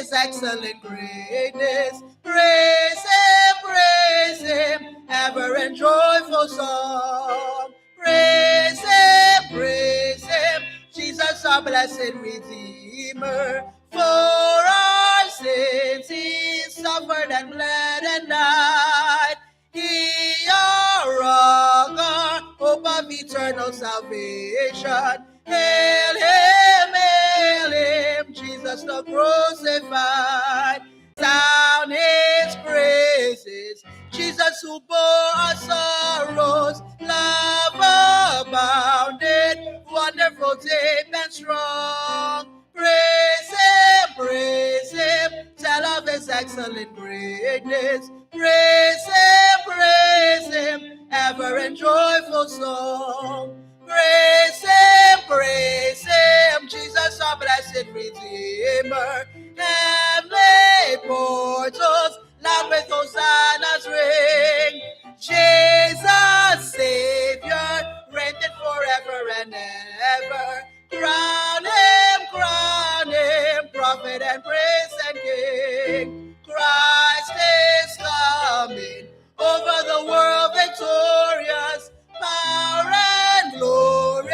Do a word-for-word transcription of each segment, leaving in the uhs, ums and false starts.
His excellent greatness. Praise him, praise him, ever in joyful song. Praise him, praise him, Jesus our blessed Redeemer. For our sins he suffered and bled and died. He our rock, our hope of eternal salvation. Hail him, hail him, Jesus the crucified. Sound his praises, Jesus who bore our sorrows. Love abounded, wonderful, deep and strong. Praise him, praise him, tell of his excellent greatness. Praise him, praise him, ever in joyful song. Praise him, praise him, Jesus our blessed Redeemer. Heavenly portals loud with hosannas ring. Jesus Savior reigneth forever and ever. Crown him, crown him, prophet and priest and king. Christ is coming over the world victorious. Power and glory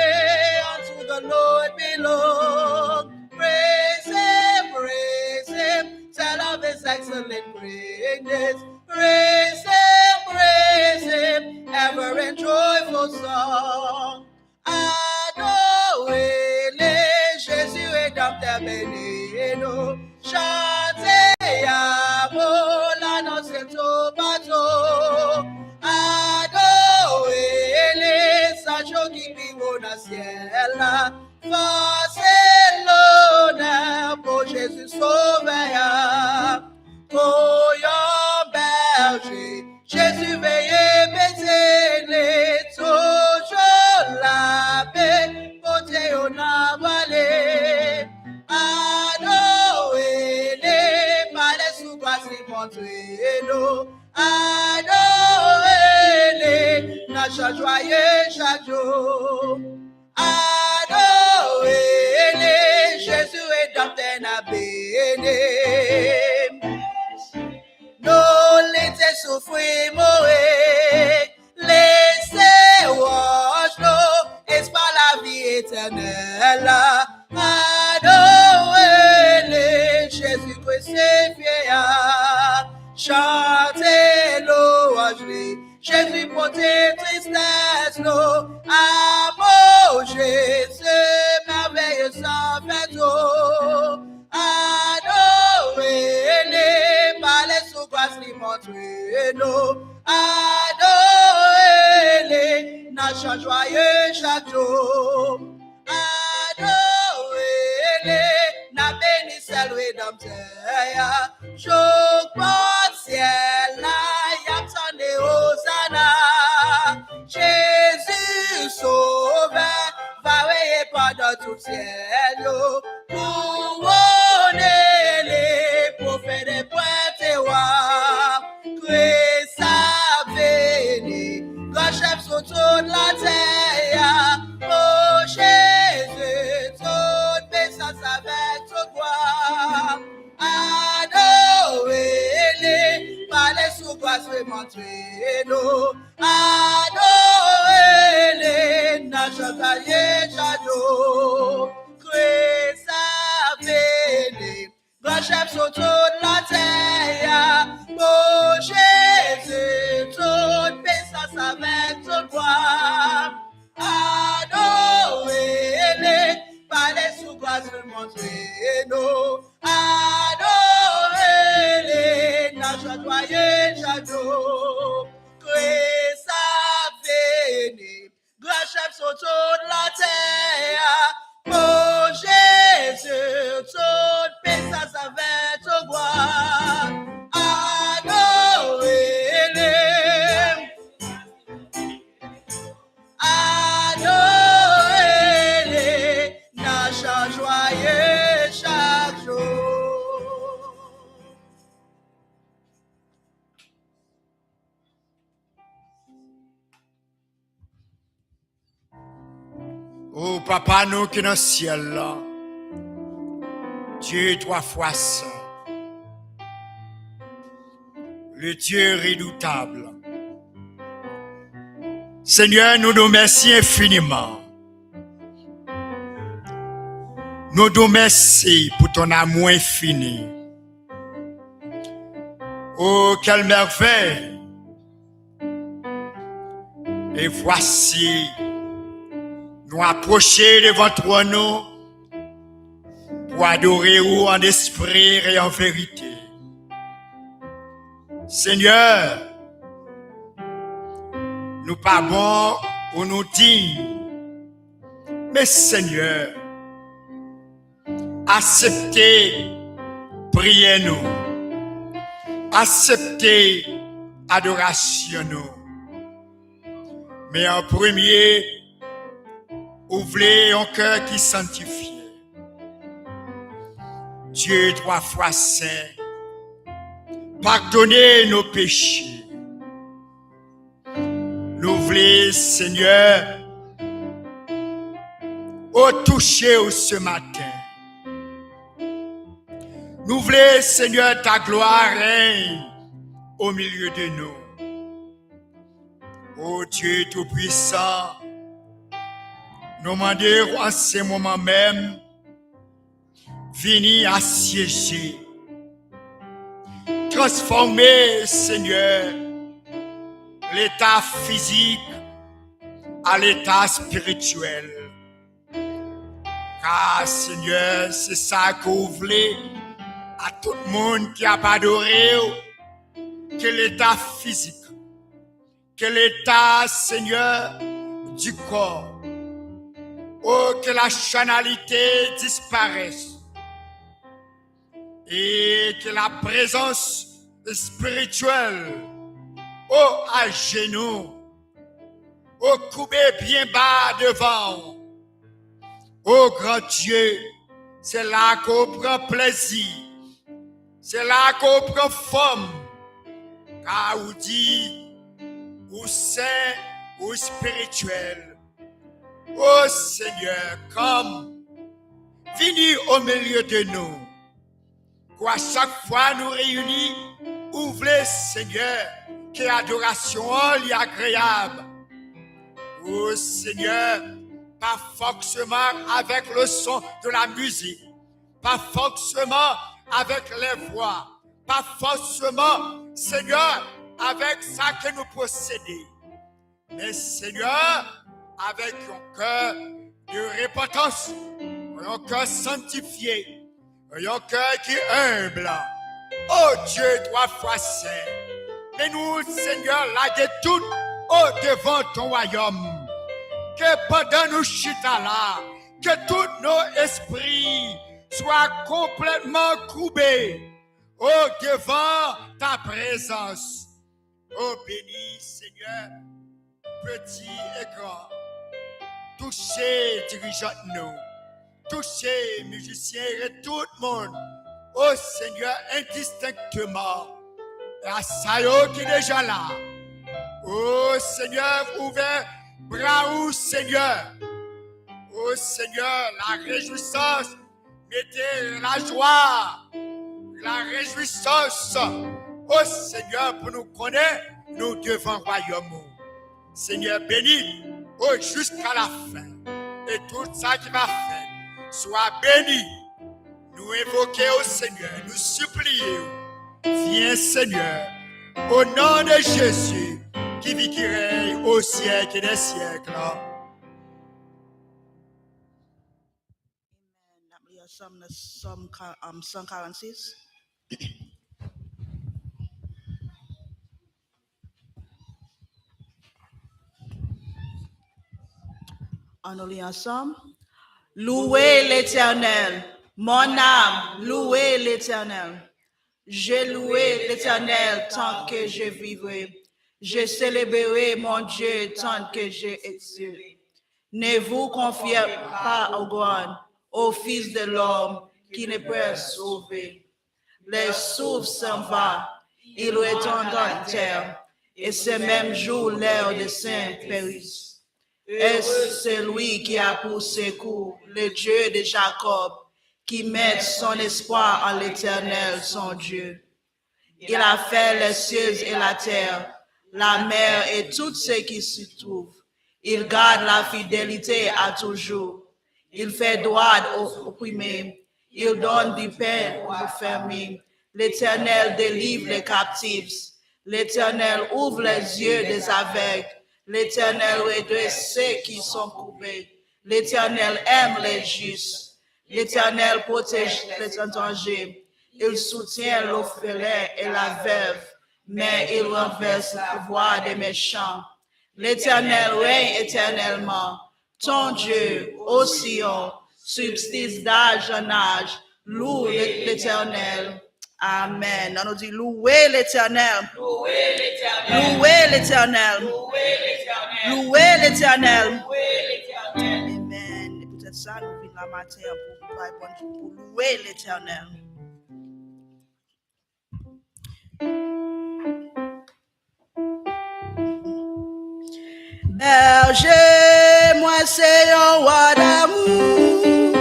unto the Lord belong. Praise him, praise him, tell of his excellent greatness. Praise him, praise him, ever in joyful song. Adore li, Jezi Redanmtè beni nou. Chante amou l, anonse l toupatou. Adore li, zanj yo ki pi wo nan syèl la. Fòs e lonè pou Jezi Sovè a. Kou yon bèje, Jezi veye pitit li, toujou la pè, pote yo nan bra li. Adore li, pale sou gras li montre nou. Adore li, nan chan jwaye chak jou. Adore li, Jezi Redanmtè n ap beni. Nou li te soufri mouri, li se wòch nou, espwa lavi etènèl la. Adore li, Jezi krisifye a, chante lwanj li. Jezi pote tristès nou, amou Jezi mèveye sa fè tou. Adore li, pale sou gras li montre nou. Adore li, nan chan jwaye chak jou. Adore li, n ap beni sèl Redanmtè a. Jouk pòt syèl la, y ap tande Ozana. Jezi Sovè va reye pandan tout syèl yo. Kouwone li, pwofèt e pwèt e wa. Kris ap vini, gran chèf sou tout latè a. O Jezi, tout pisans avèk tout glwa. Adore li, pale sou gras li montre nou. Adore li, nan chan jwaye chak jou. Kris ap vini, gran chèf sou tout latè a. O Jezi, tout pisans avèk tout glwa. Adore li, pale sou gras li montre nou. Adore li, nan chan jwaye chak jou. Kris ap vini, gran chèf sou tout latè a. O Jezi, tout pisans avèk tout glwa. Adore li. Adore li nan chan jwaye chak jou. O Papa nou ki nan syèl la, Dye twa fwa sen, Le Dieu redoutable. Senyè, nou di w mèsi enfiniman. Nou di w mèsi pour ton amour infini. Oh, quelle merveille! Et voici, nou apwoche devan twòn ou pou adore ou an espri e an verite. Senyè, nou pa bon ou nou diy, men Senyè, aksepte priyè nou, aksepte adorasyon nou. Men an premye, ou vle yon kè ki santifye. Dye twa fwa sen, padone nou peche. Nou vle, Senyè, ou touche w se maten. Nou vle, Senyè, ta glwa règne au milieu de nous. O Dye Toupwisan, nou mande w an se moman menm, vini asyeje, transfòme, Senyè, leta fizik a leta espirityèl. Ka, Senyè, se sa ke w vle a tout moun ki ap adore w, ke leta fizik, ke leta, Senyè, di kò, o ke la chanalite disparès, e ke la prezans espirityèl, o ajenou, o koube byen ba devan w. O gran Dye, se la ke w pran plezi, se la ke w pran fòm, ka ou di, ou sen, ou espirityèl. O Senyè, come, vini au milieu de nous. Kwa chak fwa nou reyini, ou vle, Senyè, ke adorasyon an li agreyab. O Senyè, pa fòseman avèk le son de la musique, pa fòseman avèk les voix, pa fòseman, Senyè, avèk sa ke nou posede. Men, Senyè, avèk yon kè de repantans, yon kè sanktifye, yon kè ki enb. O Dye twa fwa sen, men nou, Senyè, lage tout o devan ton wayòm. Ke pandan nou chita la, ke tout nos esprits soient complètement courbés au devant ta présence. O beni, Senyè, peti e gran. Touche dirijant nou. Touche mizisyen e tout moun. O Senyè, endistenkteman. E a sa yo ki deja la. O Senyè, ouvè bra ou, Senyè. O Senyè, la rejwisans mete lajwa, larejwisans, o Senyè, pou nou konnen nou devan wayòm ou. Senyè, beni, o jiska la fen. E tout sa ki va fèt, swa beni. Nou envoke w, Senyè, nou sipliye w. Vyen, Senyè, o non de Jezi, ki viv, ki rèy o syèk dè syèk. Amen. N ap li ansanm nan Sòm ka-, um, san karannsis. Ann nou li ansanm. Louez l'Éternel, mon âme, louez l'Éternel. Je louerai l'Éternel tant que je vivrai. Je célébrerai mon Dieu tant que je existerai. Ne vous conformez pas au grand, au fils de l'homme qui ne peut sauver. Les souffles s'en va, il retourne en terre, et ce même jour leurs desseins périssent. Heureux celui qui a pour secours le Dieu de Jacob, qui met son espoir en l'Éternel, son Dieu. Il a fait les cieux et la terre, la mer et tout ce qui s'y trouve. Il garde la fidélité à toujours. Il fait droit aux opprimés. Il donne du pain aux affamés. L'Éternel délivre les captifs. L'Éternel ouvre les yeux des aveugles. L'Éternel redresse ceux qui sont courbés. L'Éternel aime les justes. L'Éternel protège les étrangers. Il soutient l'orphelin et la veuve, mais il renverse la voix des méchants. L'Éternel règne éternellement. Ton Dieu, ô Sion, subsiste d'âge en âge. Loue l'Éternel. Amen. Ann nou di, louwe Letènèl. Louwe Letènèl. Louwe Letènèl. Louwe Letènèl. Amen. E poutèt sa, nou vin la maten an pou bay Bondye, pou louwe Letènèl. Bèje mwen se yon wa damou.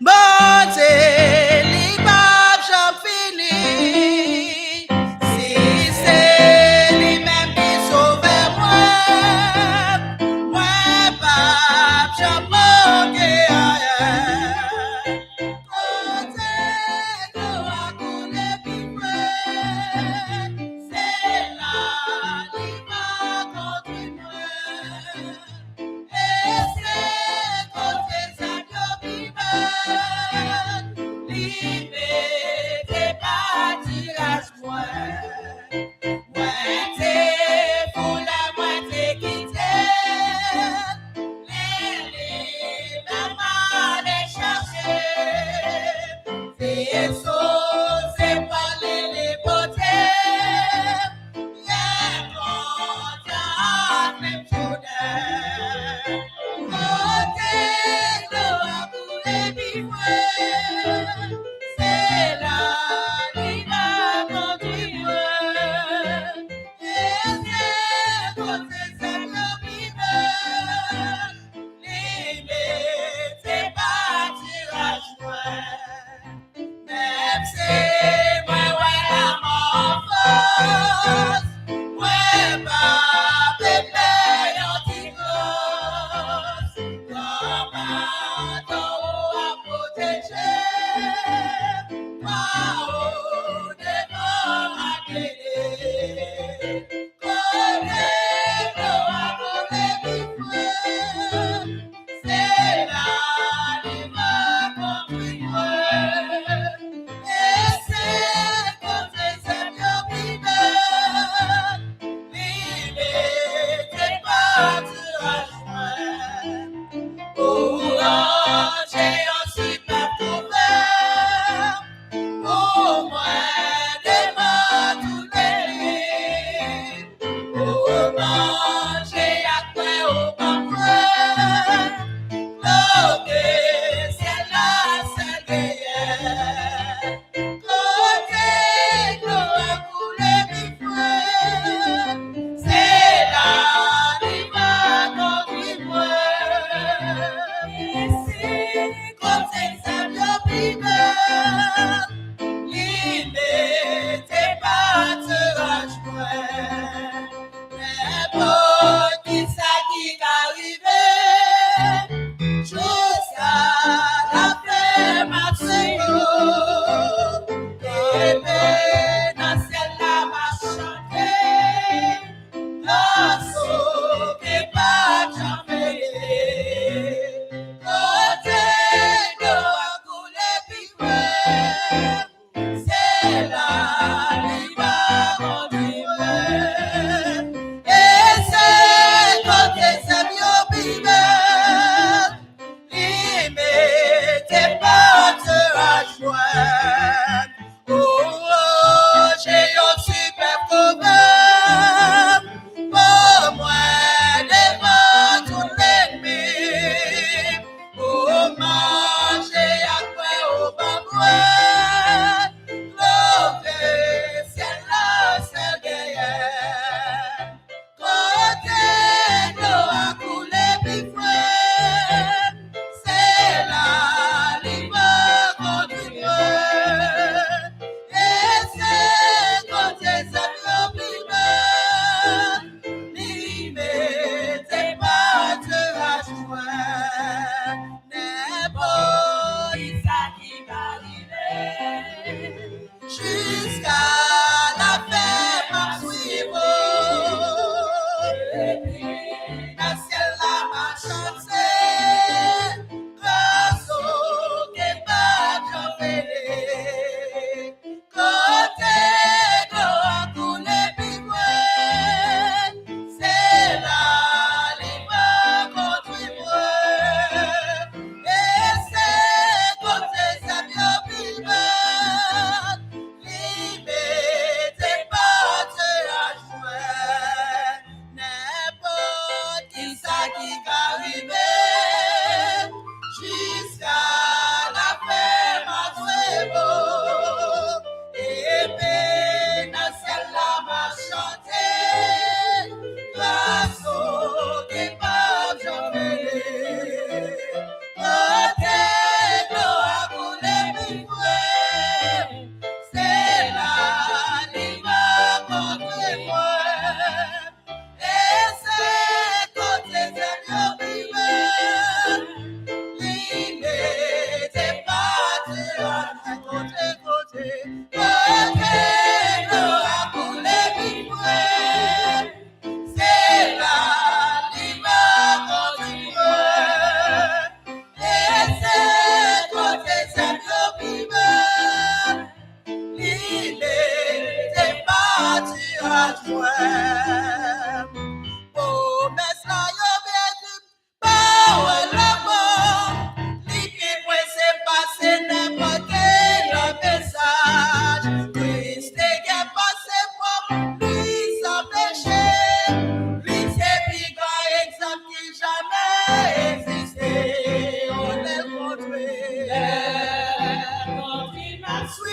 Bondye, li p ap janm fini. Si se li menm ki sove mwen, mwen p ap janm manke anyen. Kote dlo a koule pi fre, se la li va kondui mwen. E se kote zèb yo pi bèl, li mete patiraj mwen. Mwen te fou lè mwen te kite l, men li menm ale chache m. Se so, se pale li pote m, lè kontan ap menm jounen. Kote dlo a koule pi fre, se la li va kondui mwen. E se kote zèb yo pi bèl, li mete patiraj mwen. Menm si mwen wè lanmò anfas, mwen p ap pè yon ti krans. Kòm baton ou ap pwoteje m, pa ou devan m ap plede. Kote dlo a koule pi fre, se la li va kondui mwen. E se kote zèb yo pi bèl, li mete patiraj mwen. Ou ranje yon sipèb kouvè pou mwen devan tout ènmi. Ou manje ak bwè, ou ban mwen. Kote syèl la sèl genyen. Kote dlo a koule pi fre, se la li va kondui mwen. E se kote zèb yo pi bèl, li mete patiraj mwen. Nenpòt kisa ki ka rive, jiska lafen m ap swiv ou. Kenbe nan syèl la m ap chante, nan soke pa janm veye. Kote dlo a koule pi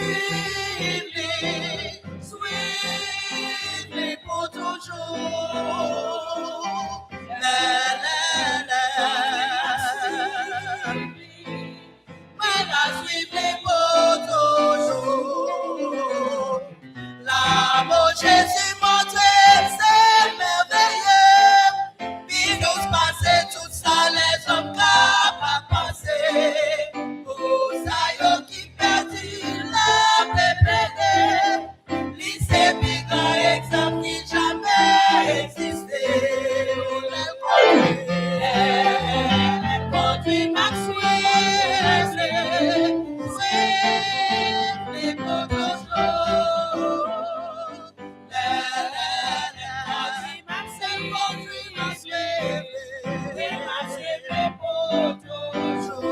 Swiv li, swiv li pou toujou. Lè, lè, lè. Mwen ka swiv li pou toujou. Lanmou Jezi montre m se mèveye. Pi dous pase tout sa lèzòm kapab panse. Pou sa yo ki pèdi l ap plede. Li se pi gran egzanp ki jamè egziste. Kondui m ap swiv li, swiv li pou toujou. Kondui m ap swiv, kondui m ap swiv li, kondui m ap swiv li pou toujou.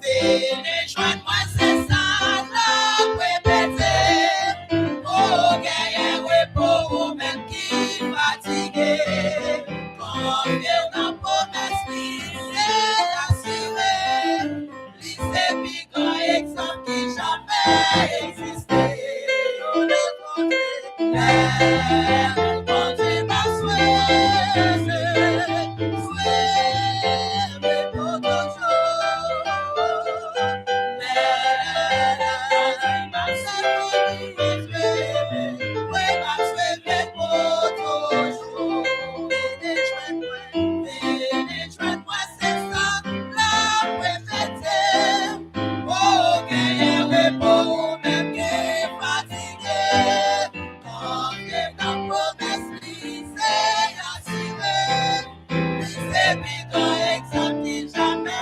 Vini jwenn mwen, se sa n ap repete. Ou genyen repo, ou menm ki fatige. Konfye w nan pwomès li, se asire. Li se pi gran egzanp ki jamè egziste. Tounen kote lè kondui m ap swiv, swiv li pou toujou. Lè kondui m ap swiv, swiv li, wi, m ap swiv li pou toujou. Vini jwenn mwen, vini jwenn mwen, se sa n ap repete. Ou genyen repo, ou menm ki fatige. Konfye w nan pwomès li, se asire. Li se pi gran egzanp ki jamè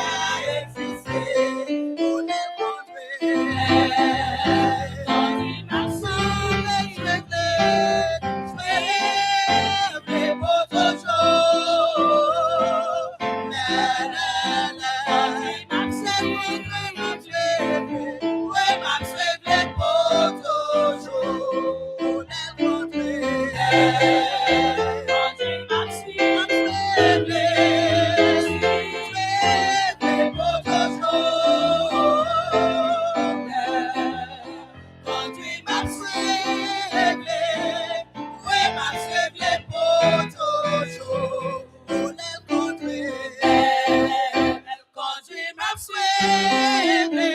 egziste. Tounen kote lè kondui m ap swiv, swiv li, swiv li pou toujou. Lè, lè, lè. Kondui m ap swiv, kondui m ap swiv li, wi, m ap swiv li pou toujou. Tounen kote lè kondui m ap swiv, swiv li, swiv li pou toujou. Kondui m ap swiv li, wi, m ap swiv li pou toujou. Tounen kote lè kondui m ap swiv li,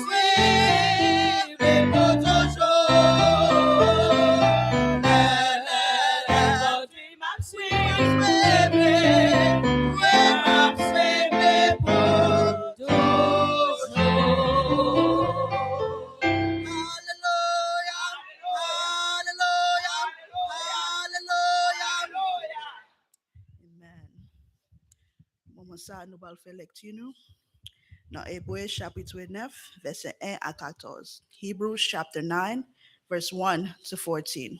swiv li pou toujou. Lè, lè, lè kondui m ap swiv, swiv li, wi, m ap swiv li pou toujou. Alelouya, alelouya, alelouya. Amen. Moman sa a, nou pral fè lèkti nou nan Ebre chapit nèf, vèsè en a katòz. Hebrews chapter nine, verse one to fourteen.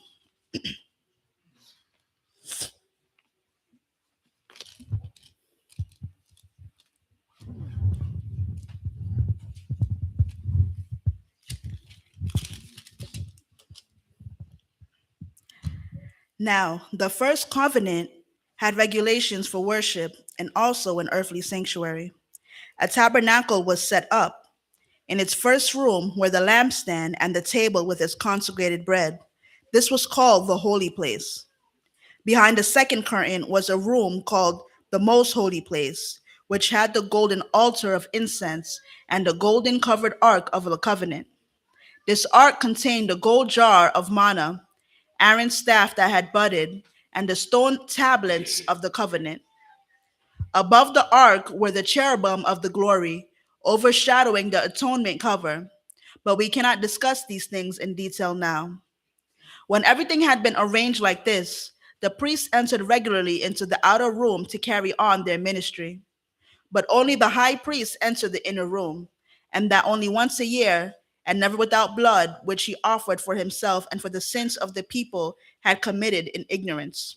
Now, the first covenant had regulations for worship and also an earthly sanctuary. A tabernacle was set up. In its first room were the lampstand and the table with its consecrated bread. This was called the holy place. Behind the second curtain was a room called the most holy place, which had the golden altar of incense and the golden covered ark of the covenant. This ark contained the gold jar of manna, Aaron's staff that had budded, and the stone tablets of the covenant. Above the ark were the cherubim of the glory, overshadowing the atonement cover. But we cannot discuss these things in detail now. When everything had been arranged like this, the priests entered regularly into the outer room to carry on their ministry. But only the high priest entered the inner room, and that only once a year, and never without blood, which he offered for himself and for the sins of the people had committed in ignorance.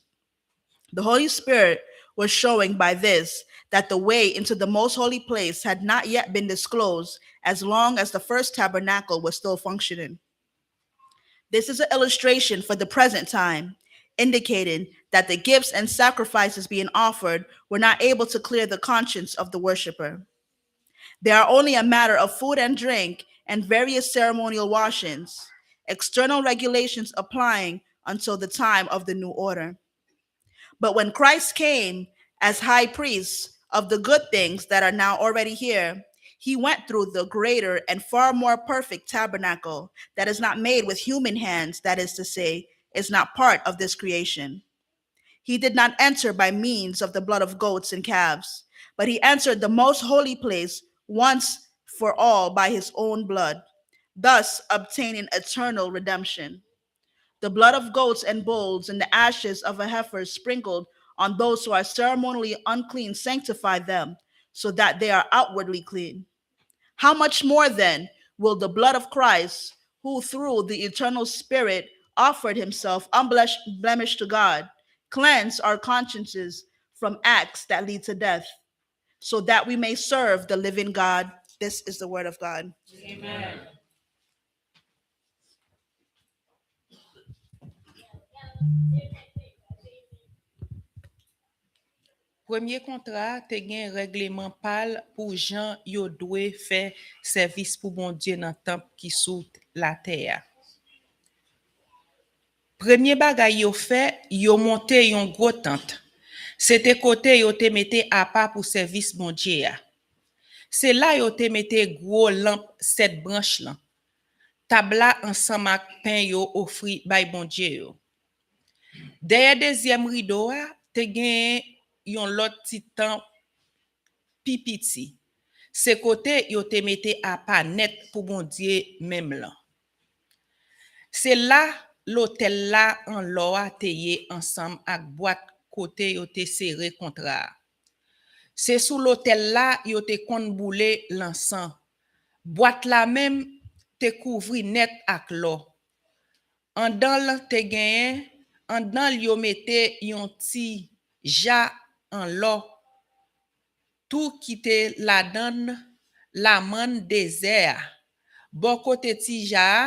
The Holy Spirit was showing by this that the way into the most holy place had not yet been disclosed as long as the first tabernacle was still functioning. This is an illustration for the present time, indicating that the gifts and sacrifices being offered were not able to clear the conscience of the worshiper. They are only a matter of food and drink and various ceremonial washings, external regulations applying until the time of the new order. But when Christ came as high priest of the good things that are now already here, he went through the greater and far more perfect tabernacle that is not made with human hands, that is to say, is not part of this creation. He did not enter by means of the blood of goats and calves, but he entered the most holy place once for all by his own blood, thus obtaining eternal redemption. The blood of goats and bulls and the ashes of a heifer sprinkled on those who are ceremonially unclean sanctify them, so that they are outwardly clean. How much more then will the blood of Christ, who through the eternal Spirit offered himself unblemished to God, cleanse our consciences from acts that lead to death, so that we may serve the living God? This is the word of God. Amen. Premye kontra a te gen règleman pa l pou jan yo dwe fè sèvis pou Bondye nan tanp ki sou latè a. Premye bagay yo fè, yo monte yon gwo tant. Se te kote yo te mete apa pou sèvis Bondye a. Se la yo te mete gwo lanp sèt branch lan, tab la ansanm ak pen yo ofri bay Bondye yo. Dèyè dezyèm rido a, te genyen yon lòt ti tan pi piti. Se kote yo te mete apa nèt pou Bondye menm lan. Se la lotèl la an lò a te ye ansanm ak bwat kote yo te sere kontra a. Se sou lotèl la yo te konn boule lansan. Bwat la menm te kouvri nèt ak lò. Anndan l te genyen, anndan l yo mete yon ti ja an lò tou ki te ladan l lamann dezè a. Bò kote ti ja a,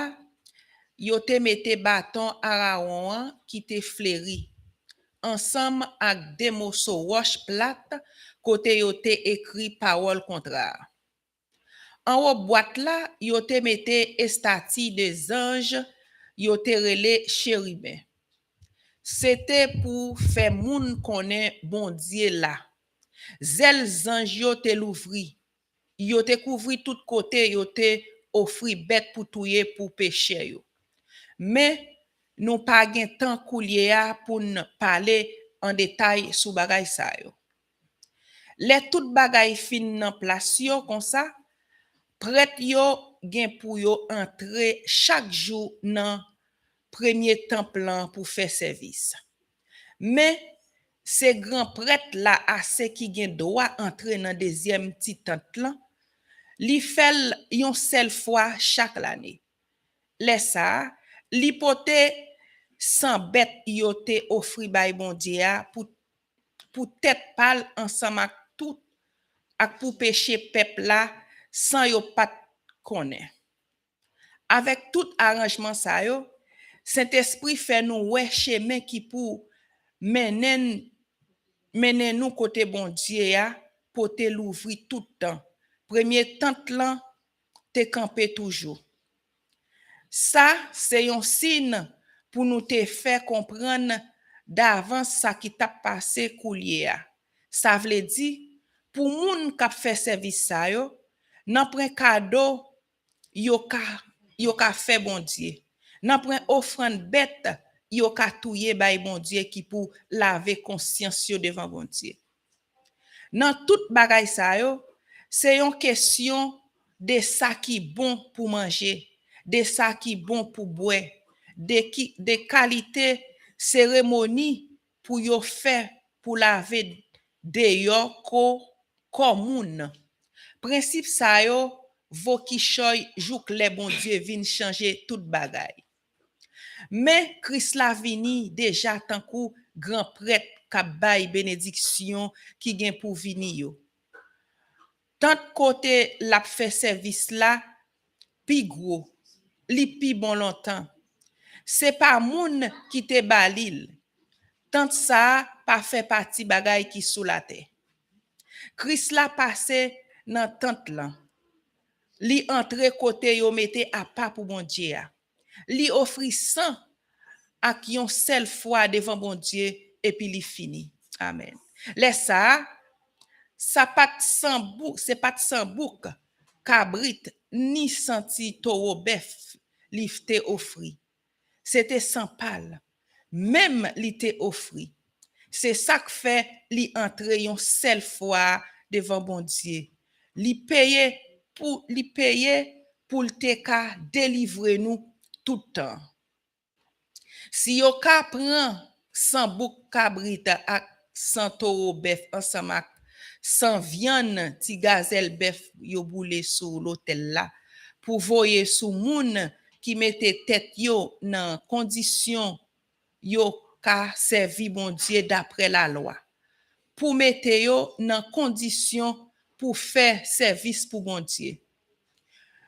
yo te mete baton Arawon an ki te fleri, ansanm ak de moso wòch plat kote yo te ekri pawòl kontra a. Anwo bwat la, yo te mete estati de zanj yo te rele cheriben. Se te pou fè moun konnen Bondye la. Zèl zanj yo te louvri. Yo te kouvri tout kote yo te ofri bèt pou touye pou peche yo. Men, nou pa gen tan koulye a pou n pale an detay sou bagay sa yo. Lè tout bagay fin nan plas yo konsa, prèt yo gen pou yo antre chak jou nan premye tanp lan pou fè sèvis. Men, se gran prèt la ase ki gen dwa antre nan dezyèm ti tant lan, li fè l yon sèl fwa chak lane. Lè sa a, li pote san bèt yo te ofri bay Bondye a pou pou tèt pa l ansanm ak tout ak pou peche pèp la san yo pa t konnen. Avèk tout aranjman sa yo, Sentespri fè nou wè chemen ki pou mennen mennen nou kote Bondye a pote louvri tout tan. Premye tant lan te kanpe toujou. Sa se yon siy pou nou te fè konprann davans sa ki t ap pase koulye a. Sa vle di, pou moun k ap fè sèvis sa yo, nanpwen kado yo ka, yo ka fè Bondye, nanpwen ofrann bèt yo ka touye bay Bondye ki pou lave konsyans yo devan Bondye. Nan tout bagay sa yo, se yon kesyon de sa ki bon pou manje, de sa ki bon pou bwè, de ki, de kalite seremoni pou yo fè pou lave deyò ko, kò moun. Prensip sa yo vo kichòy jouk lè Bondye vin chanje tout bagay. Men Kris la vini deja tankou gran prèt k ap bay benediksyon ki gen pou vini yo. Tant kote l ap fè sèvis la pi gwo, li pi bon lontan. Se pa moun ki te ba li l. Tant sa a pa fè pati bagay ki sou latè. Kris la pase nan tant lan. Li antre kote yo mete apa pou Bondye a. Li ofri san ak yon sèl fwa devan Bondye, epi li fini. Amèn. Lè sa a, sa pa t san bouk, se pa t san bouk kabrit, ni san ti towo bèf li te ofri. Se te san pa l menm li te ofri. Se sa k fè li antre yon sèl fwa devan Bondye. Li peye pou, li peye pou l te ka delivre nou tout tan. Si yo ka pran san bouk kabrit ak san towo bèf ansanm ak san vyann ti gazèl bèf yo boule sou lotèl la, pou voye sou moun ki mete tèt yo nan kondisyon yo ka sèvi Bondye daprè lalwa, pou mete yo nan kondisyon pou fè sèvis pou Bondye.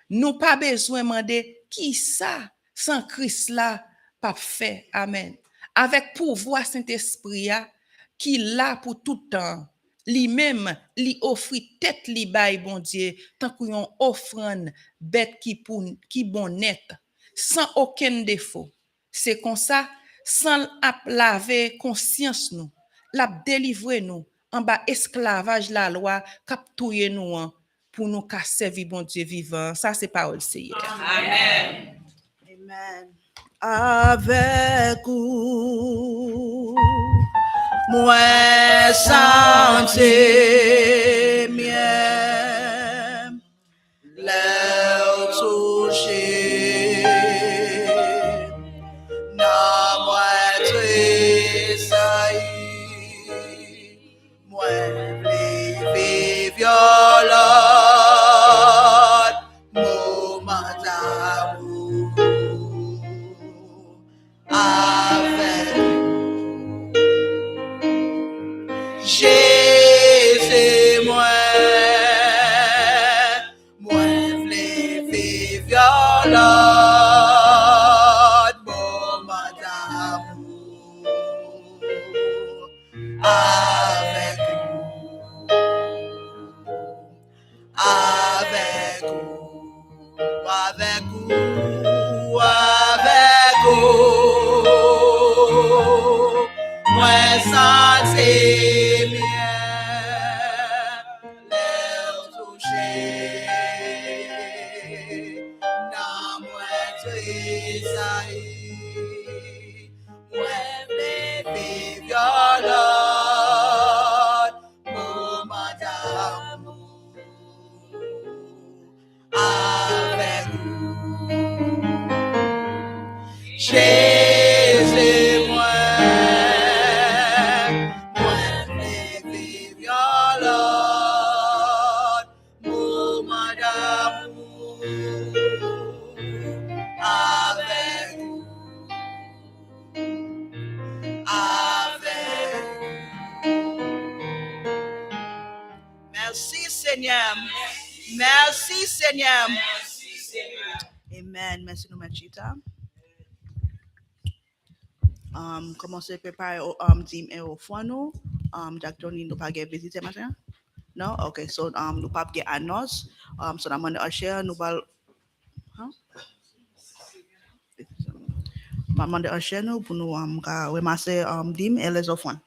Nou pa bezwen mande kisa san Kris la p ap fè. Amèn. Avèk pouvwa Sentespri a ki la pou tout tan, li menm, li ofri tèt li bay Bondye tankou yon ofrann bèt ki pou, ki bon nèt, san okenn defo. Se konsa, san l ap lave konsyans nou, l ap delivre nou anba esklavaj lalwa k ap touye nou an, pou nou ka sèvi Bondye vivan an. Sa se pawòl Seyè a. Amèn. Amèn. Avèk ou, mwen santi mwen. Lè w touche nan mwen tresayi, mwen vle viv yon lòt moman damou avèk ou. Jezi mwen, mwen vle viv yon lòt moman damou avèk ou. Avèk ou, avèk ou, avèk ou, mwen santi byen lè w touche nan mwen tresayi. Mwen vle viv yon lòt moman damou avèk ou. Jezi mwen, mwen vle viv yon lòt moman damou avèk ou. Avèk ou. Mèsi Senyè. Mèsi Senyè. Amèn. Mèsi nou mèt chita. Um, kòmanse prepare, um, dim e ofrann nou. Um, Jack Tony, nou pa gen vizitè maten an? Non? Ok, so, um, nou p ap gen anons. Um, so, n a mande usher, nou pral, huh? M ap mande usher nou pou nou, um, ka ranmase, um, dim e lèzofrann.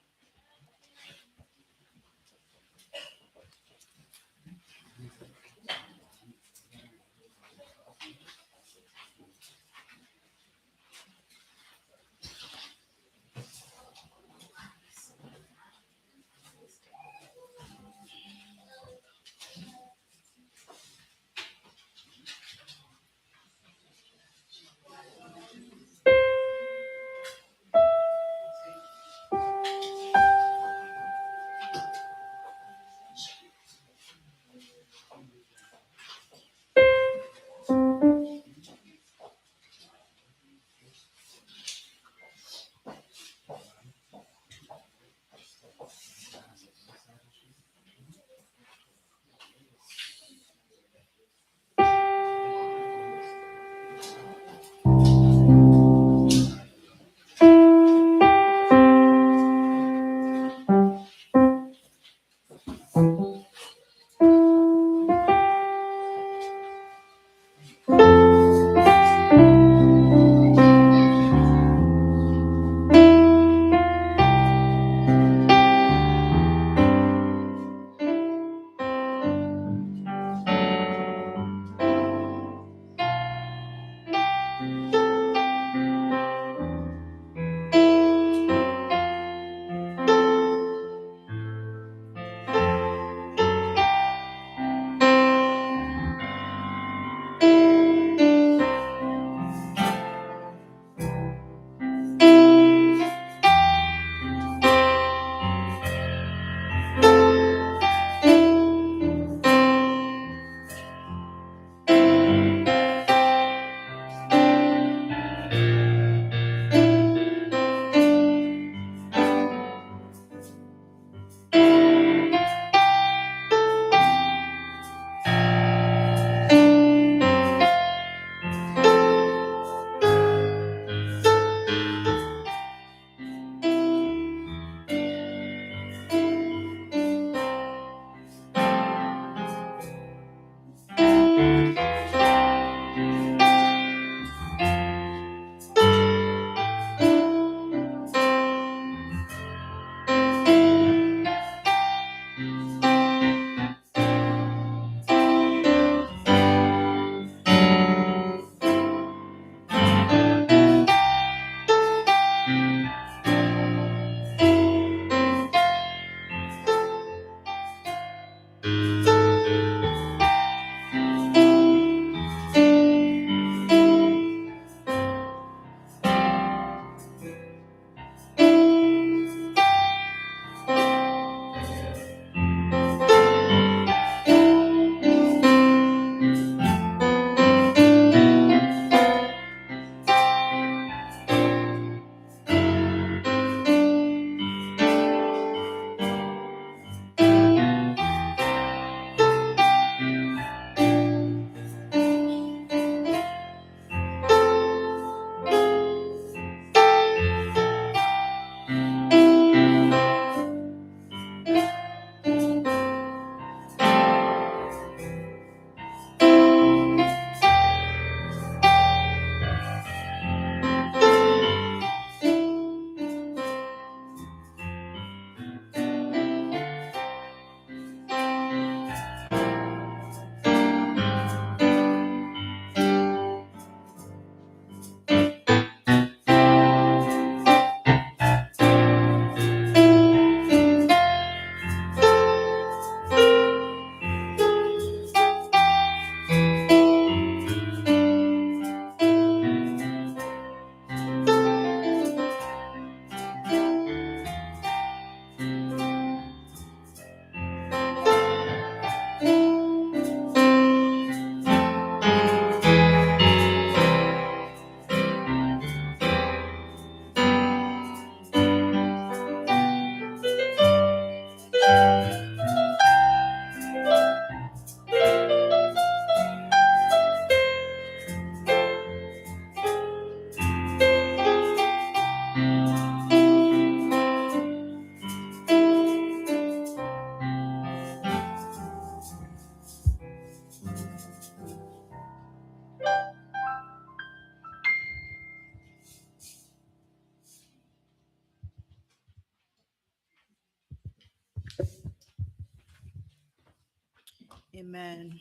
Amen.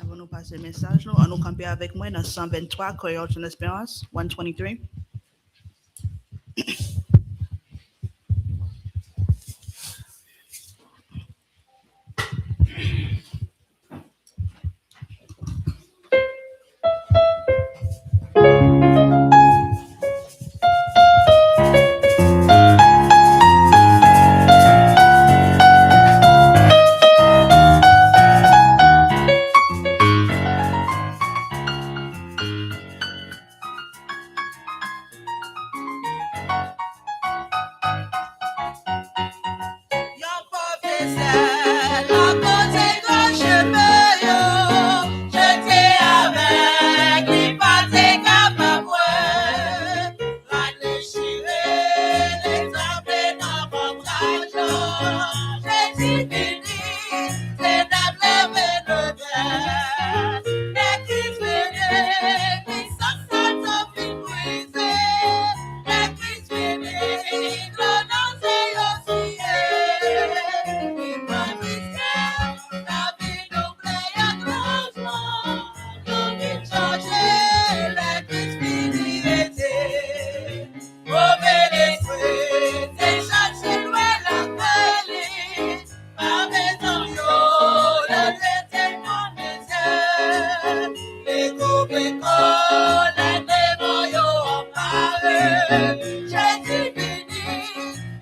Avan nou pase mesaj nou, ann nou kanpe avèk mwen nan san venntwa, Koyòl Sen Esperans, one twenty-three. Yon pwofesè nan kote gran chemen yo, je te avèg li pa te kapab wè. Rad dechire, li tonbe nan bonbraj yo. Jezi vini, tenèb leve levè. Lè Kris vini, pisans Satan fin brize. Lè Kris vini, gwo nan zye yo siye. Li pran tristès, lavi nou ple ak lajwa. Nou vin chanje, lè Kris vini rete. Move lespri, se chak silwe lakay li. Pa bezwen yo, lè te nan mizè. Li koupe kò, lè demon yo anpare. Jezi vini,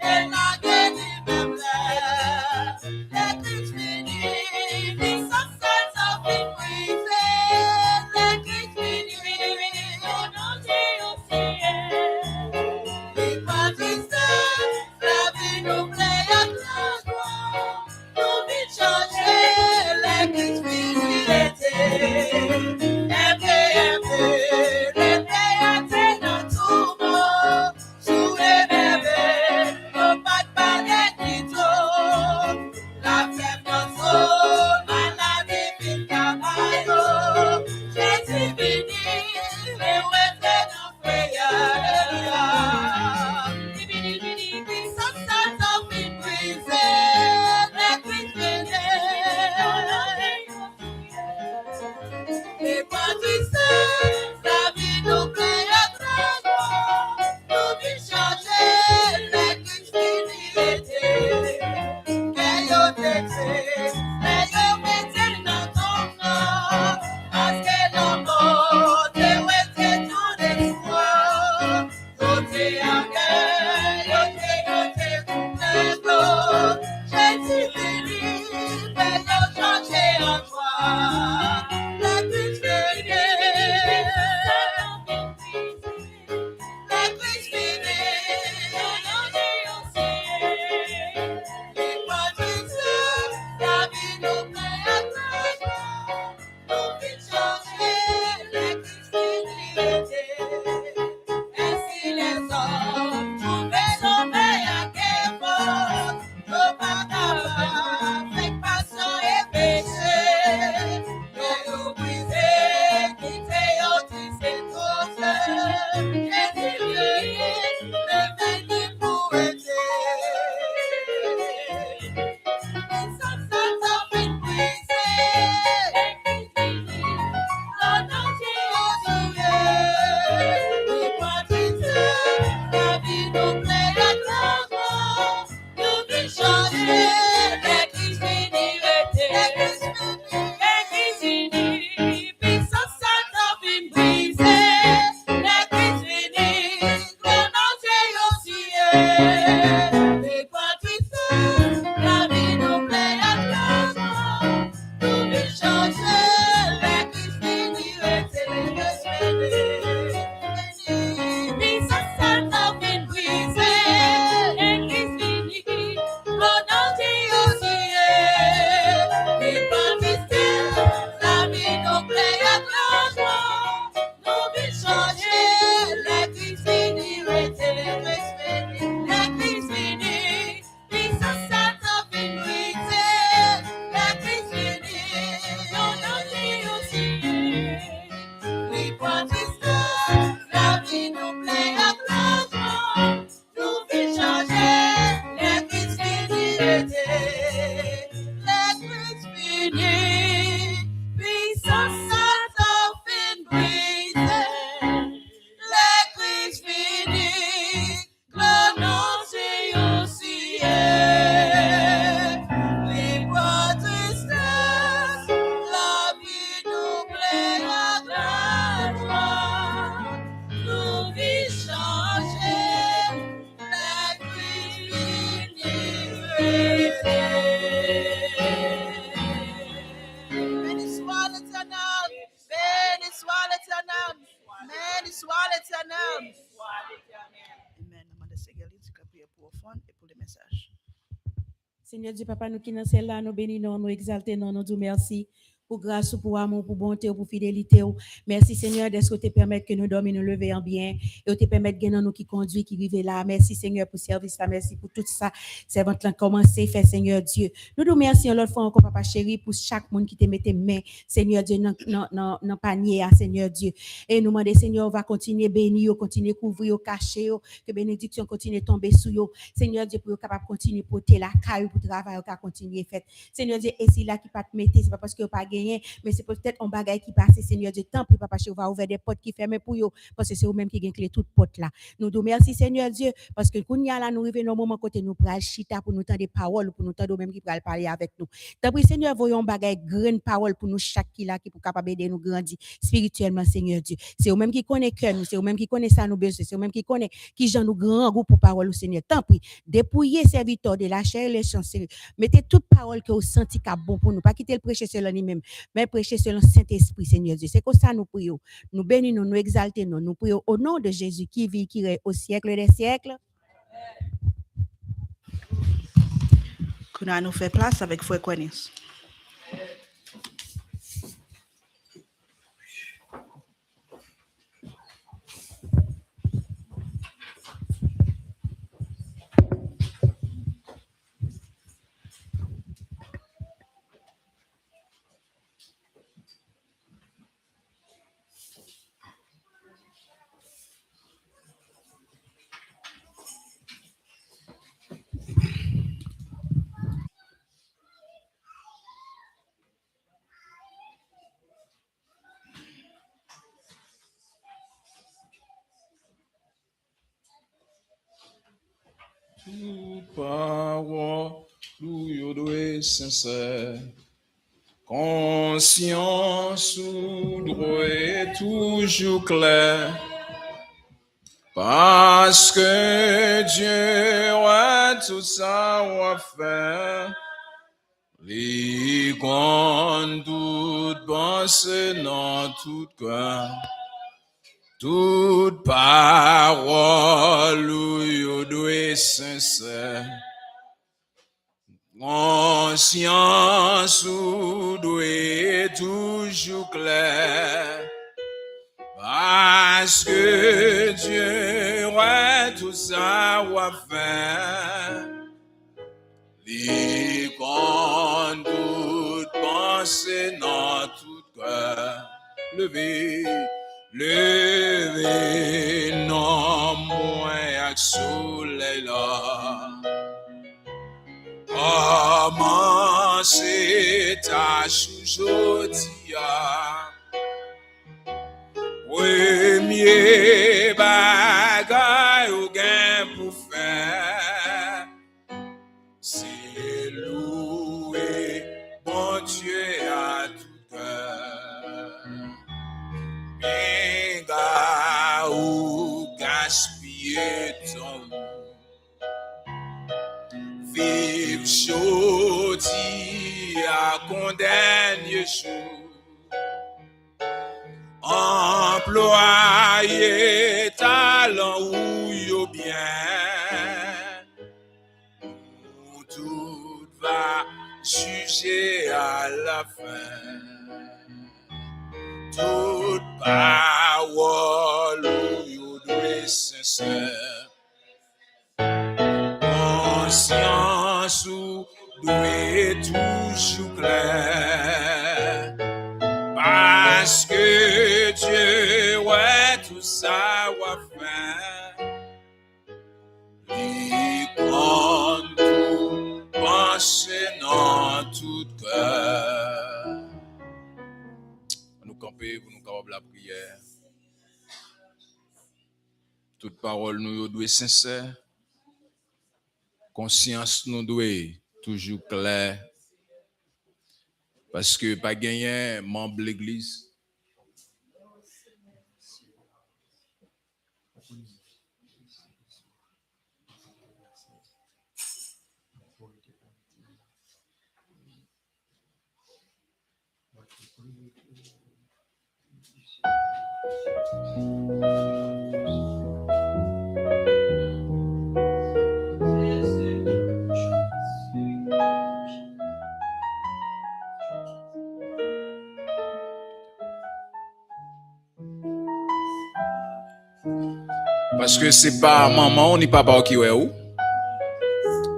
e lage li menm lè. Lè Kris vini, pisans Satan fin brize. Lè Kris vini, yo nan zye yo siye. Li pa tristès, lavi nou ple ak lajwa. Nou vin chanje, lè Kris vini rete. Enpe, enpe, lepè a te nan touman. Sou enève, yo pa t pale pito. Lafyèv nan zòn, maladi vin kaba yo. Jezi vini, li rete nan frayè. Li vini, vini, vini, pisans Satan fin brize. Lè Kris vini, li pa tristès, lavi nou ple ak lajwa. Nou vin chanje, lè Kris vini rete. Kè yo te tris, lè yo mete l nan tonm nan. Paske lanmò te wete tout lespwa. Yo te an gè, yo te, yo te koupe yo. Jezi vini, fè yo chanje an jwa. Lè Kris vini, Sa fin brize, legliz vini, klononse yon siye. Li pran tristès, lavi double ak lajwa. Nou vi chanje, legliz vini rete. Beni swa Letènèl. Beni swa Letènèl. Beni swa Letènèl. Amen. N ap mande Seyè li di k ap priye pou ofrann e pou le mesaj. Senyè Dye, Papa nou ki nan syèl la, nou beni non, nou egzalte non, nou di w mèsi pou gras ou, pou amou, pou bonte w, pou fidelite w. Mèsi, Senyè, dèske w te pèmèt ke nou dòmi, nou leve an byen, e w te pèmèt gen nan nou ki kondui, ki rive la. Mèsi, Senyè, pou sèvis la. Mèsi pou tout sa sèvant lan kòmanse fè, Senyè Dye. Nou di w mèsi yon lòt fwa ankò, Papa cheri, pou chak moun ki te mete men, Senyè Dye, nan, nan, nan, nan panye a, Senyè Dye. E nou mande, Senyè, w va kontinye beni yo, kontinye kouvri yo, kache yo, ke benediksyon kontinye tonbe sou yo. Senyè Dye, pou yo kapab kontinye pote lakay ou, pou travay ou ka kontinye fèt. Senyè Dye, e sila ki pa t mete, se pa paske yo pa genyen, men se petèt yon bagay ki pase, Senyè Dye, tanpri, Papa cheri, ou va ouvè de pòt ki fèmen pou yo, paske se ou menm ki gen kle tout pòt la. Nou di w mèsi, Senyè Dye, paske kounye a la, nou rive nan yon moman kote nou pral chita pou nou tande pawòl ou, pou nou tande ou menm ki pral pale avèk nou. Tanpri, Senyè, voye yon bagay grenn pawòl pou nou chak ki la, ki pou kapab ede nou grandi espirityèlman, Senyè Dye. Se ou menm ki konnen kè nou, se ou menm ki konnen sa nou bezwen, se ou menm ki konnen kijan nou grangou pou pawòl ou, Senyè. Tanpri, depouye sèvitè w de lachè e lechan, Senyè. Mete tout pawòl ke w santi k ap bon pou nou. Pa kite l preche selon li menm, men preche selon Sentespri, Senyè Dye. Se konsa nou priye w. Nou beni non, nou egzalte non, nou priye w o non de Jezi ki viv, ki rèy o syèk dè syèk. Kounye a nou fè plas avèk frè Kwenis. Tout pawòl ou yo dwe sensè. Konsyans ou dwe toujou klè. Paske Dye wè tout sa w ap fè. Li konn tout panse nan tout kè. Tout pawòl ou yo dwe sensè. Konsyans ou dwe toujou klè. Paske Dye wè tout sa w ap fè. Li konn tout panse nan tout kè. Leve, leve non mwen ak solèy la. Kòmanse tach ou jodi a. Premye bagay ou gen pou fè, se louwe Bondye a tout kè. Pinga ou gaspiye tan ou. Viv jodi a kon dènye jou. Anplwaye talan ou yo byen. Nou tout va jije alafen. Tout pawòl ou yo dwe sensè. Konsyans ou dwe toujou klè. Paske Dye wè tout sa w ap fè. Li konn tout panse nan tout kè. kanpe pou nou kapab lapriyè. Tout pawòl nou yo dwe sensè. Konsyans nou dwe toujou klè. Paske pa genyen manm legliz Paske se pa manman w ni papa w ki wè w.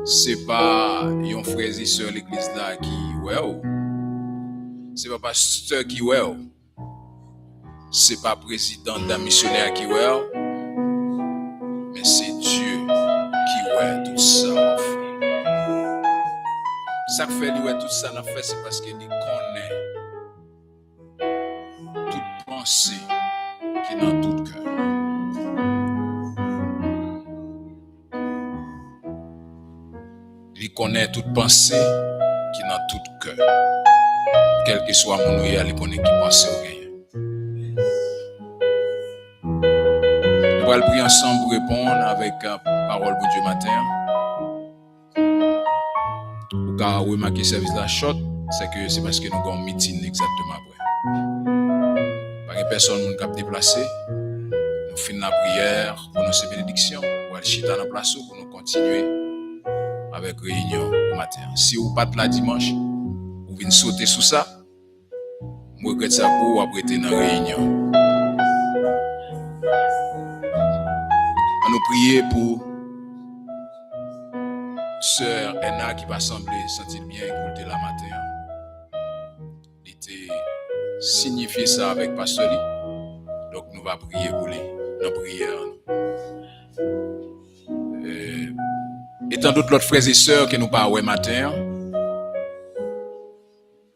Se pa yon frè e sè legliz la ki wè w. Se pa pastè ki wè w. Se pa prezidan dam misyonè ki wè w. Men se Dye ki wè tout sa w ap fè. Sa k fè li wè tout sa n ap fè, se paske li konnen tout panse ki nan tout kè. Li konnen tout panse ki nan tout kè. Kèlkeswa moun ou ye a, li konnen ki panse ou genyen. Nou pral priye ansanm pou reponn avèk, euh, pawòl Bondye maten an. Ou ka remake sèvis la short, se ke se paske nou gen yon mitin egzakteman apre. Pa gen pèsonn moun k ap deplase. Nou fin lapriyè, pwononse benediksyon, ou al chita nan plas ou pou nou kontinye avèk reyinyon pou maten an. Si ou pa t la dimanch, ou vin sote sou sa, m regrèt sa pou ou, w ap rete nan reyinyon. Ann nou priye pou sè Èna ki pa sanble santi l byen pou l te la maten an. Li te siyifye sa avèk pastè li. Donk, nou va priye pou li nan priyè an. Euh, e tan dòt lòt frè e sè ke nou pa wè maten an,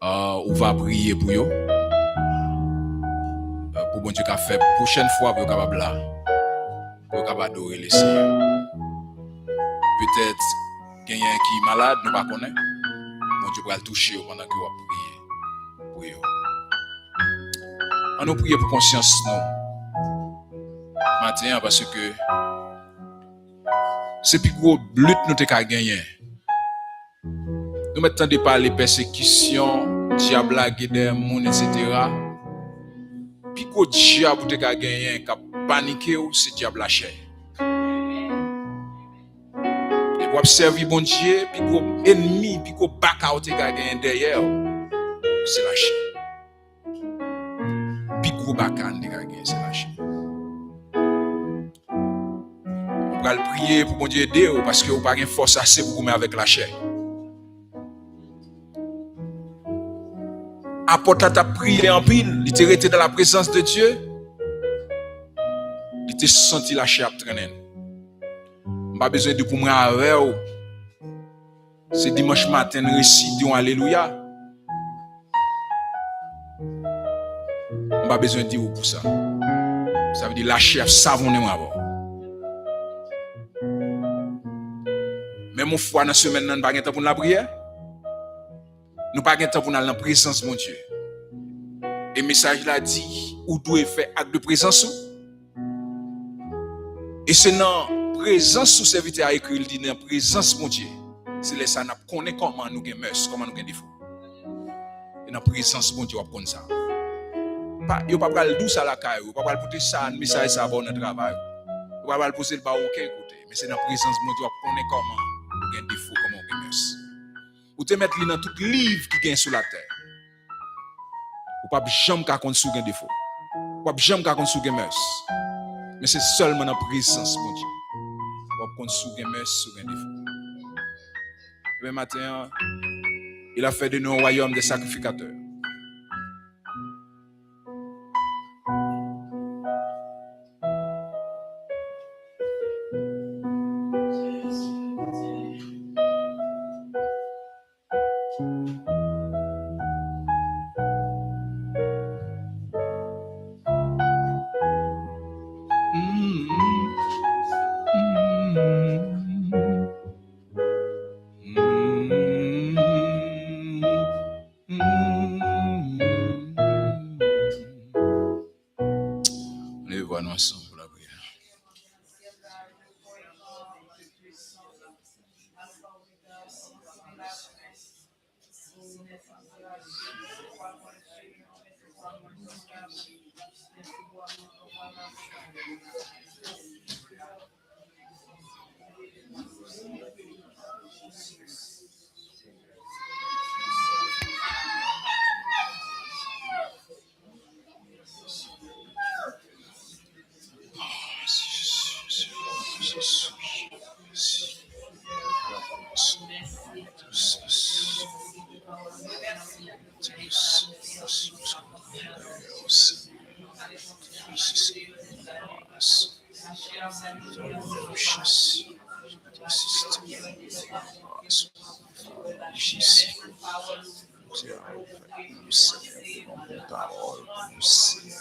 euh, ou va priye pou yo. Euh, pou Bondye ka fè pwochèn fwa pou yo kapab la. Pou yo kapab adore Lesenyè. Petèt, genyen ki malad, nou pa konnen. Bondye pral touche yo pandan ke w ap priye pou yo. Ann nou priye pou konsyans nou maten an, paske se pi gwo lit nou te ka genyen. Nou mèt tande pale pèsekisyon, dyab lage dèyè moun, etsetera. Pi gwo dyab ou te ka genyen k ap panike w, se dyab lachè. Depi w ap sèvi Bondye, pi gwo ènmi, pi gwo baka w te ka genyen dèyè w, se lachè. Pi gwo baka n te ka genyen, se lachè. Ou pral priye pou Bondye ede w, paske ou pa gen fòs ase pou goumen avèk lachè. Apot la t ap priye anpil, li te rete dans la présence de Dieu. Li te santi lachè ap trennen l. M pa bezwen di pou mwen avè w, se dimanch maten n resi di yon alelouya. M pa bezwen di w pou sa. Sa vle di lachè ap savonnen mwen avè w. Menm yon fwa nan semèn nan, n pa gen tan pou n lapriyè. Nou pa gen tan pou n al nan prezans Bondye. E mesaj la di, ou dwe fè ak de prezans ou. E se nan prezans ou sèvitè a ekri, li di nan prezans Bondye. Se lè sa n ap konnen kòman nou gen mès, kòman nou gen defo. E nan prezans Bondye w ap konn sa. Pa, yo pa pral di w sa lakay ou, yo pa pral pote sa, mesaj sa ba w nan travay ou. Yo pa pral poze l ba w okenn kote. Men se nan prezans Bondye w ap konnen kòman ou gen defo, kòman ou gen mès. Ou te mèt li nan tout liv ki gen sou latè. Ou p ap janm ka konn si w gen defo. Ou p ap janm ka konn si w gen mès. Men se sèlman nan prezans Bondye w ap konn si w gen mès, si w gen defo. Demen maten an, il a fait de nous un royaume de sacrificateurs. Ann ansanm pou lapriyè. Jezi. Mèsi, Senyè, pou yon bon pawòl pou nou, Senyè.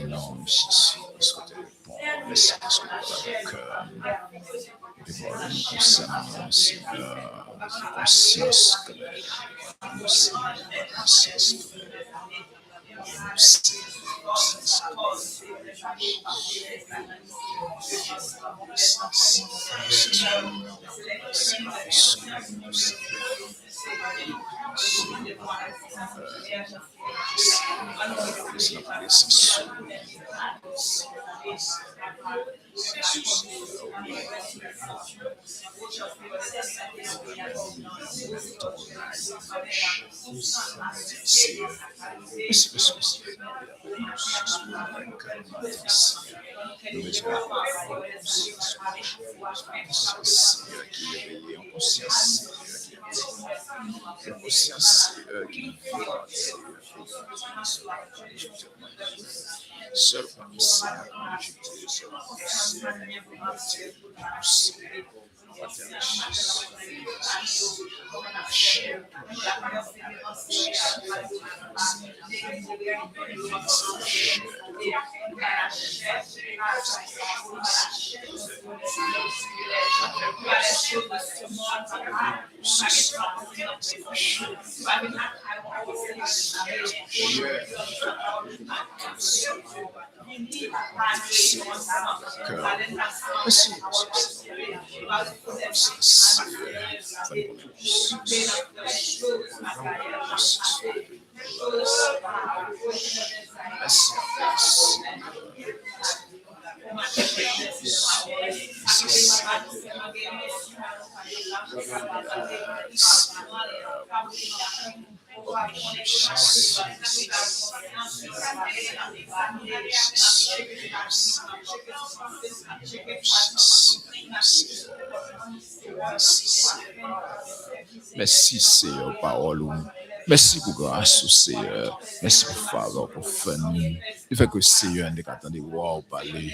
Non, Jezi, paske w te reponn. Mèsi paske w te pale nan kè nou. Ou te pale nan konsènan nou, Senyè. Konsyans klè. Konsyans klè. Yon konsyans, Senyè, ki reveye, yon konsyans, Senyè, ki aktif. Yon konsyans, Senyè, ki vivan, Senyè, ki fòtifye, Senyè. Sèl pa m, Senyè, ki rejte, sèl pa m, Senyè, ki rejte, Senyè. Mèsi, Seyè, pou pawòl ou. Mèsi pou gras ou, Seyè. Mèsi pou favè ou fè nou. Li fè ke, Seyè, n te ka tande vwa ou pale.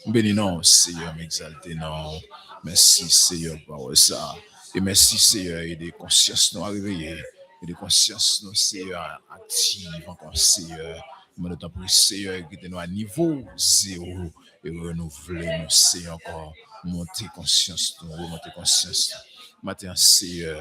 M beni non w, Seyè, m egzalte non w. Mèsi, Seyè, pou pawòl sa a. E mèsi, Seyè, ede konsyans nou a reveye. Ede konsyans nou, Seyè, a aktif ankò, Seyè. Mande w tanpri, Seyè, kite nou a nivo zewo e renouvle nou, Seyè, ankò. Monte konsyans nou, remonte konsyans nou. Maten an, Seyè,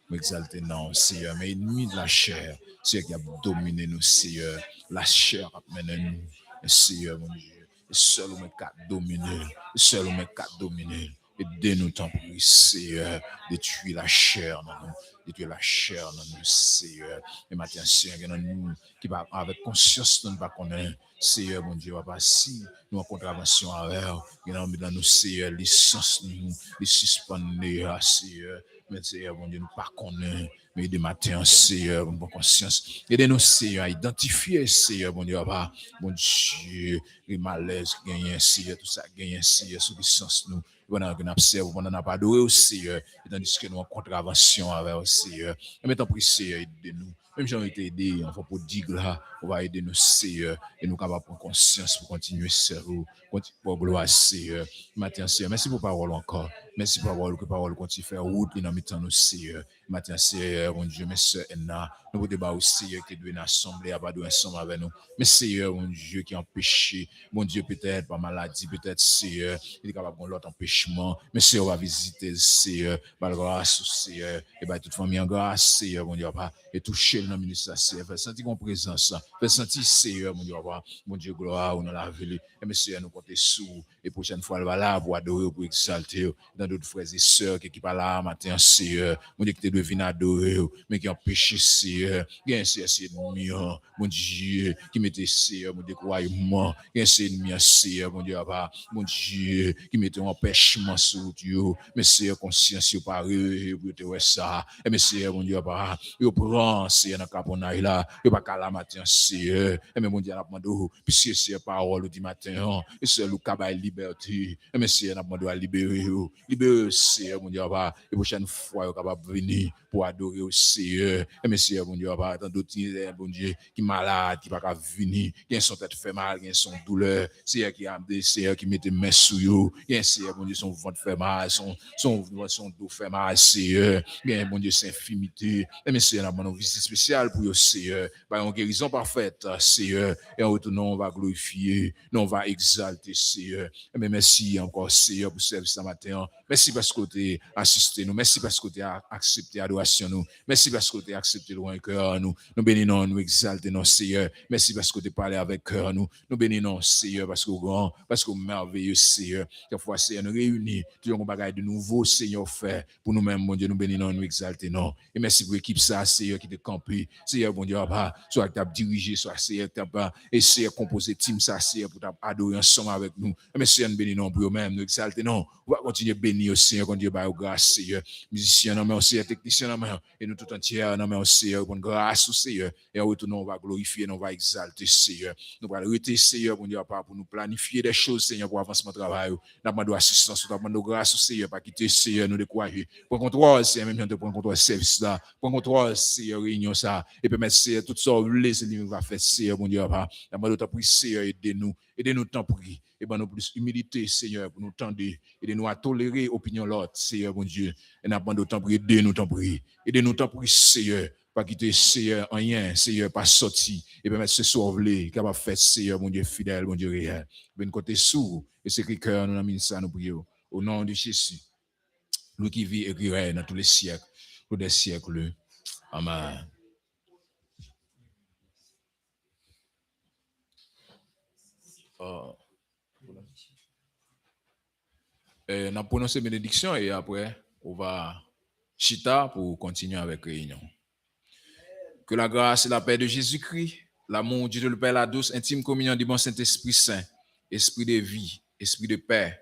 m egzalte non w, Seyè, men ènmi lachè, Seyè, ki ap domine nou, Seyè, lachè k ap mennen nou, Seyè, Bondye. E sèl ou menm k ap domine l. E sèl ou menm k ap domine l. Ede nou, tanpri, Seyè. Detwi lachè nan nou. Detwi lachè nan nou, Seyè. E maten an, Seyè, gen nan nou ki pa avèk konsyans nou, nou pa konnen. Seyè, Bondye, papa, si nou an kontravansyon avè w, gen nan mitan nou, Seyè, lisans nou, li sispann deja, Seyè. Men, Seyè, Bondye, nou pa konnen. Men ede maten an, Seyè, pou n pran konsyans. Ede nou, Seyè, a idantifye, Seyè, Bondye, papa, Bondye, gen malèz ki genyen, Seyè, tout sa ki genyen, Seyè, sou lisans nou. Pandan ke n ap sèvi w, pandan n ap adore w, Seyè, e tandiske nou an kontravansyon avè w, Seyè. Enben, tanpri, Seyè, ede nou. Menm jan w te ede anfan pwodig la, ou va ede nou, Seyè, e nou kapab pran konsyans pou kontinye sèvi w, kontinye ba w glwa, Seyè. Maten an, Seyè, mèsi pou pawòl ou ankò. Mèsi pou pawòl ou, ke pawòl ou kontinye fè wout li nan mitan nou, Seyè. Maten an, Seyè, Bondye, men sè Enna, Nou pote ba ou, Seyè, ki te dwe nan asanble a, pa dwe ansanm avè nou. Men Seyè, Bondye ki anpeche, Bondye, petèt pa maladi, petèt, Seyè, li te kapab gen lòt anpechman. Men Seyè, ou va vizite l, Seyè, ba l gras ou, Seyè, e bay tout fanmi an gras, Seyè, Bondye, papa, e touche l nan minit sa, Seyè, fè l santi gen yon prezans, fè l santi, Seyè, Bondye, papa, Bondye, glwa ou nan lavi li. E men Seyè, nou konte sou ou. E pwochèn fwa l va la pou adore w, pou egzalte w. Nan dòt frè e sè ki, ki pa la a maten an, Seyè, Bondye, ki te dwe vin adore w, men ki anpeche, Seyè. Gen, Seyè, se ènmi an, Bondye, ki mete, Seyè, Bondye, dekourajman. Gen, se ènmi an, Seyè, Bondye, papa, Bondye, ki mete yon anpèchman sou wout yo. Men, Seyè, konsyans yo pa reveye pou yo te wè sa. E men, Seyè, Bondye, papa, yo pran, Seyè, nan kaponnay la. Yo pa ka la maten an, Seyè. E men, Bondye, n ap mande w, piske, Seyè, pawòl ou di maten an, e sèl ou ka bay libète. Enben, Seyè, n ap mande w a libere yo. Libere yo, Seyè, Bondye, papa. E pwochèn fwa yo kapab vini pou adore w, Seyè. Enben, Seyè, Bondye, papa, tann dòt, Seyè, Bondye, ki malad, ki pa ka vini. Gen se yon tèt fè mal, gen se yon doulè. Seyè, ki ap de, Seyè, ki mete men sou yo. Gen, Seyè, Bondye, se yon vant fè mal, se yon, se yon, se yon do fè mal, Seyè. Gen, Bondye, se enfimite. Enben, Seyè, n ap mande yon vizit espesyal pou yo, Seyè. Bay yon gerizon pafèt, Seyè. E an retou, non w va glorifye, non w va egzalte, Seyè. Enben, mèsi ankò, Seyè, pou sèvis sa maten an. Mèsi paske w te asiste nou. Mèsi paske w te a-, aksepte adorasyon nou. Mèsi paske w te aksepte lwanj kè nou. Nou beni non, nou egzalte non, Seyè. Mèsi paske w te pale avèk kè nou. Nou beni non, Seyè, paske w gran, paske w mèveye, Seyè. Kèk fwa, Seyè, nou reyini, toujou yon bagay de nouvo, Seyè, w fè pou nou menm, Bondye, nou beni non, nou egzalte non. E mèsi pou ekip sa, Seyè, ki te kanpe. Seyè, Bondye, papa, swa ki t ap dirije, swa, Seyè, ki t ap, e, Seyè, konpoze tim sa, Seyè, pou t ap adore ansanm avèk nou. Enben, Seyè, nou beni non pou yo menm, nou egzalte non. Ou va kontinye beni yo, Seyè, kontinye ba yo gras, Seyè. Mizisyen nan men w, Seyè, teknisyen nan men w, e nou tout antye nan men w, Seyè, reponn gras ou, Seyè. E an retou, non w va glorifye, non w va egzalte, Seyè. Nou pral rete, Seyè, Bondye, papa, pou nou planifye de choz, Seyè, pou avansman travay ou. N ap mande w asistans ou, n ap mande w gras ou, Seyè, pa kite, Seyè, nou dekouraje. Pran kontwòl, Seyè, menm jan w te pran kontwòl sèvis la. Pran kontwòl, Seyè, reyinyon sa. E pèmèt, Seyè, tout sa w vle, se li menm ki va fèt, Seyè, Bondye, papa. N ap mande w, tanpri, Seyè, ede nou. Ede nou, tanpri. E ban nou plis imilite, Seyè, pou nou tande. Ede nou a tolere opinyon lòt, Seyè, Bondye. E n ap mande w, tanpri, ede nou, tanpri. Ede nou, tanpri, Seyè. Pa kite, Seyè, anyen, Seyè, pa sòti. E pèmèt se sa w vle, kapab fèt, Seyè, Bondye fidèl, Bondye reyèl. Vin konte sou ou. E se kri kè nou nan minit sa, nou priye w. O non de Jezi. Lui qui vit et qui règne dans tous les siècles, tous les siècles. Amen. Euh, euh, n ap pwononse benediksyon e apre, ou va chita pou kontinye avèk reyinyon. Que la grâce et la paix de Jésus-Christ, l'amour de Dieu le Père, la douce, intime communion du bon Saint-Esprit Saint, esprit de vie, esprit de paix,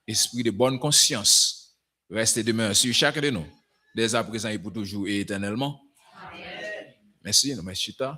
esprit de bonne conscience, reste et demeure sur chacun de nous, dès à présent et pour toujours et éternellement. Amen. Mèsi, nou mèt chita.